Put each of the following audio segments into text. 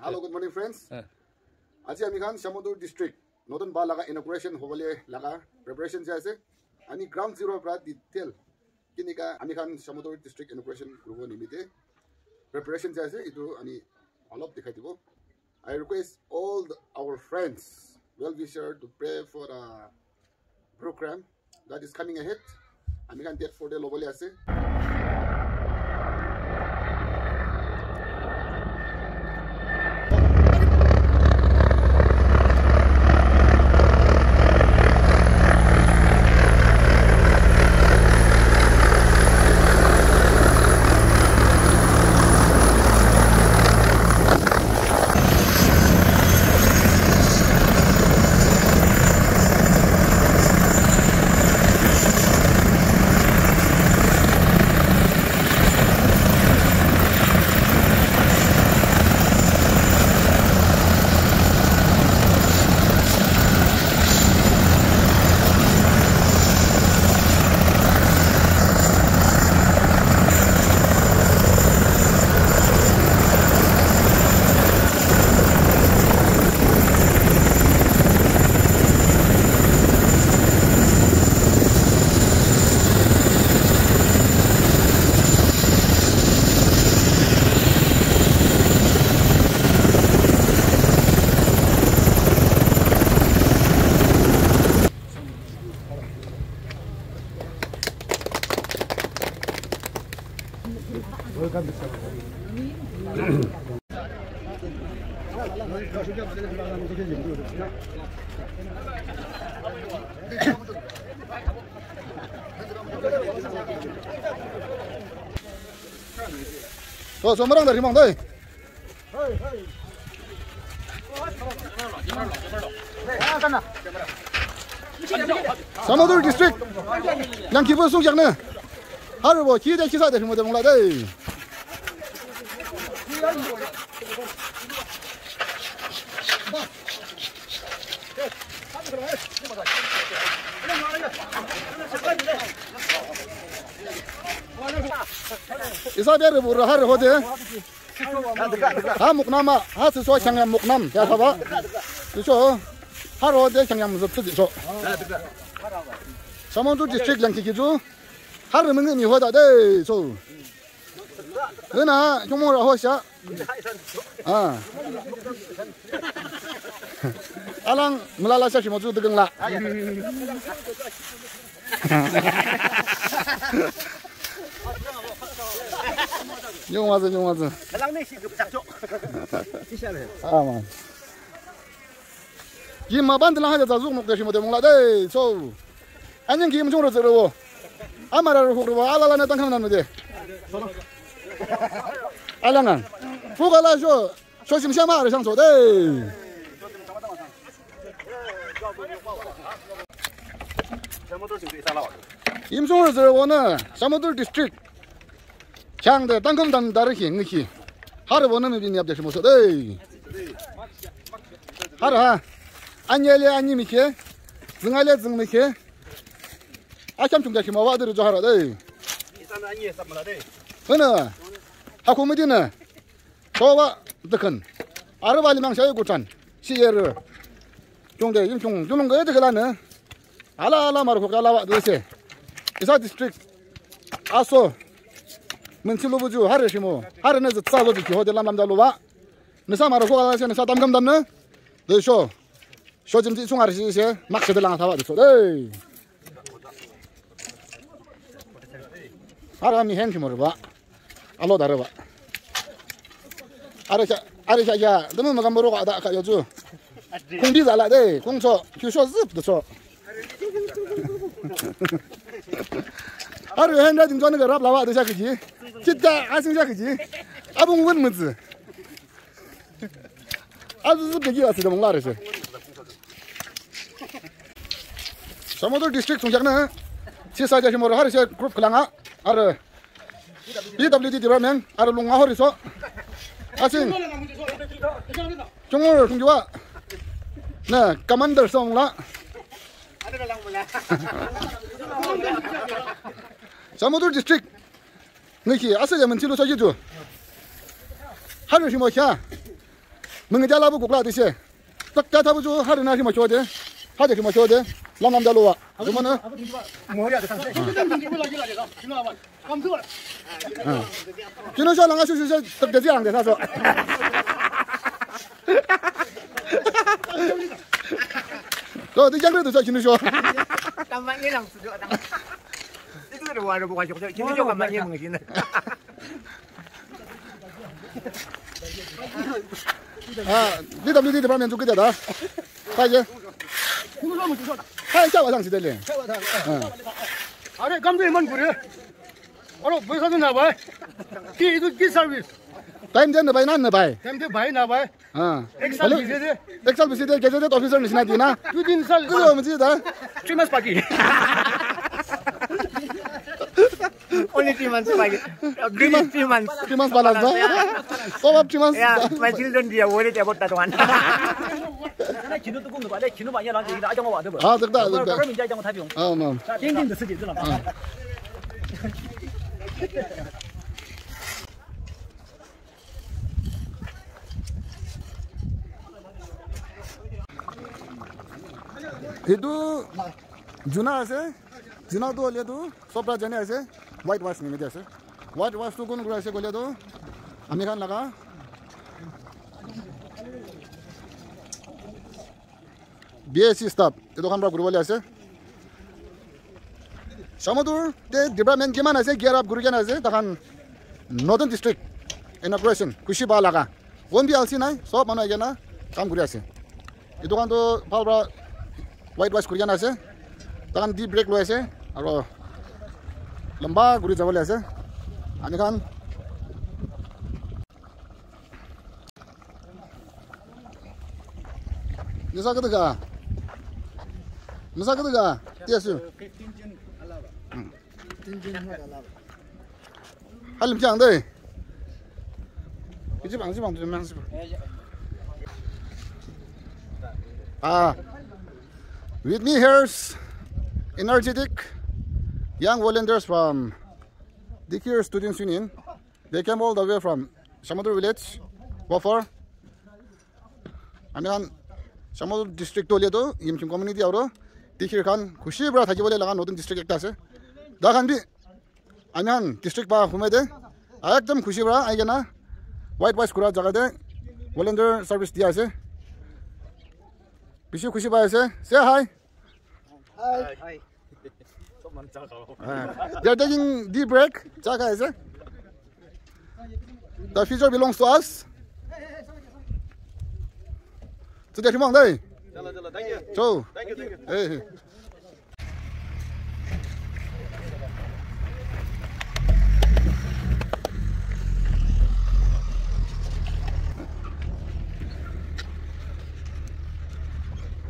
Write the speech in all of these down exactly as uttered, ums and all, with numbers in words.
Hello, good morning, friends. Eh. Aji ami khan Shamator district Northern Ba laga inauguration hobole laga preparation jai ase. Ami ground zero pra detail kinika ami khan Shamator district inauguration kuribo nimite preparation jai ase, itu ami olop dikhai dibo. I request all the, our friends, well wisher to pray for the program that is coming ahead. Ami khan date four te lobole ase. To, sombarang dari mang doi. Shamator district. Yang kibu sung jakna. Haru bo, ki de ki sa de mo de mong la de. Isa de re bu ra har ho de. Ha muknam a, ha su so chang ya muknam ya sa ba. Su so. Har ho de chang ya mu zu de so. Shamator district yang ki ki zu. Har mung ni ho da de so. Ena, kyomo ra ho sha. Ah. Alang, mula la sha shimo zu de la. Nyong wa zu, nyong wa zu. Alang ni shi gup chak cho. Ah, man. Ki ma ban de la ha ja zu nok de shimo de mong la de. So. Anyang ki mchung ro zero wo. Amara ro ro wa ala la na tang kham na de. Ala ngan. Fu ga la jo. So sim sha ma re sang so de. Imsung ro zero wo na. Shamator district. Chang de tang kham dan dar hi ngi hi. Har wo na mi bin yap de mo so de. Har ha. Anye le anyi mi khe. Zung ale zung mi khe. A cham chung da shi ma wa de jo har de. Hana. Ha ko mi din na. Ko wa de kan. Ar wa li mang sha yu ku chan. Si ye ru. Chung de yin chung. Chung ge de la na. Ala ala mar ko ka la wa de se. Isa district. Aso. Min si lu bu ju har shi mo. Har ne za tsa lo di ho de lam lam da lo wa. Ni sa mar ko la se ni sa tam gam dam na. De sho. Sho jim ji chung ar shi se. Mak se de la ta wa de so. De. Ara mi hen ki mo ba. Alo da ba. Ara cha, ara cha ya. De mo ma gam ro da ka yo ju. Kung di za la de. Kung cho. Kyu sho zip de cho. Aru hen da ding zone ga rap lawa de sha kiji. Chit da asing sha kiji. Abung wun mu zi. Azu zi begi asi da mong la re se. Shamator district sung jakna. Si sa ja shimo har se group khlanga. Aru P W D department, aru lunga hori so. Asin. Chungur, chungjuwa. Na, commander song la. Shamator district. Niki, asa ya manchilo sa jitu. Haru shimo kya. Mengja labu kukla dise. Tak ta tabu jo hari na hima chode. Hade hima chode. Lam lam dalo wa. Jumana. Kinu so langa su su su tak de ang de sa so. To di jang de sa kinu so. Kamang ni lang su jo. Itu ada waru bukan jok. Kinu so kamang ni mengkin. Ah, D W D department tu kita dah. Hai je. Hai, siapa sang sih tadi? Are, kam tu iman gure. Aro, paisa tu na bhai. Ki itu ki service? Time dia na bhai, na na bhai. Time dia bhai na bhai. हाँ। एक साल भिजेदे। एक साल भिजेदे, gazetted officer निश्ना दिना। दुई तीन साल। कुछ हो मुझे दा। Three months बाकी। Only three months बाकी। Three months। Three months। Three months balance ना। सब अब three months। Yeah, my children दिया वो लेते बहुत तत्वान। हाँ, देखता, देखता। हाँ, मैम। Etu juna ase, juna tu hoile tu sob para jane ase, white wash nimite ase. White wash tu kun kuri ase koile tu ami khan laga B S C staff etu khan para kuri bole ase. Shamator te department kiman ase, gear up kuri kena ase, takhan Northern District inauguration, khushi ba laga. One bi alsi nai, sob manu ahi kena kam kuri ase. Etu khan toh bhal para white wash kuri kena ase. Takhan tea break loi ase, aro lamba kuri jabo le ase. Ami khan Nisa kata ka? Nisa kata ka? Yes, sir. Halim chang deh. Iji bang, iji bang, iji bang. Ah, with me here's energetic young volunteers from Dikir Students Union. They came all the way from Shamator village. What for? Ami khan Shamator district to liya to Yimkhiung community aru Dikir khan khushi para thaki bole laga notun district ekta ase. Da khan bi ami khan district pa humai de ekdam khushi para ahi kena white wash kura jaga te volunteer service dia ase. Bishi khushi pai ase. Say hi. Hi. Hi. Ah, they are taking tea break. Cha khai ase. The future belongs to us. So, thank you. Chalo, chalo, thank you. Cho. Thank you, thank you. Hey, hey.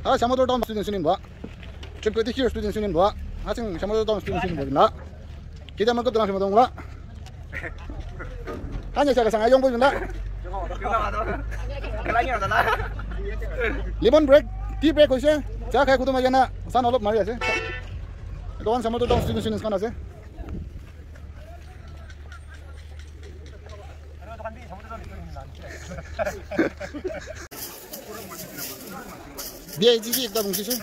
Ah, Shamator town student student ba. Trip ko dikhi student student ba. Asing Shamator town student student ba na. Kita makot na Shamator ba. Hanya sa kasang ayong ba na. Lemon break, tea break hoise. Cha khai khutum ahi kena sun olop mari ase. Etu khan Shamator town student student khan ase. Dia iji ji ekta bungsi su.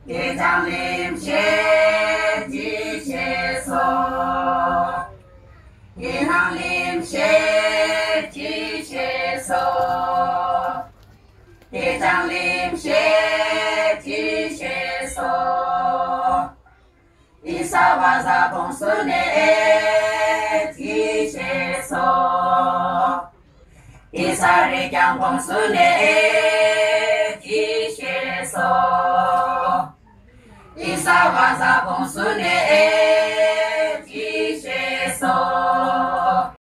Dechang lim she ti she so. Inang lim she ti she so. Dechang lim she ti she so. Isa waza bong sune e ti she so. Isa ri kyang bong sune e ti she so. Isa waza bong sune e.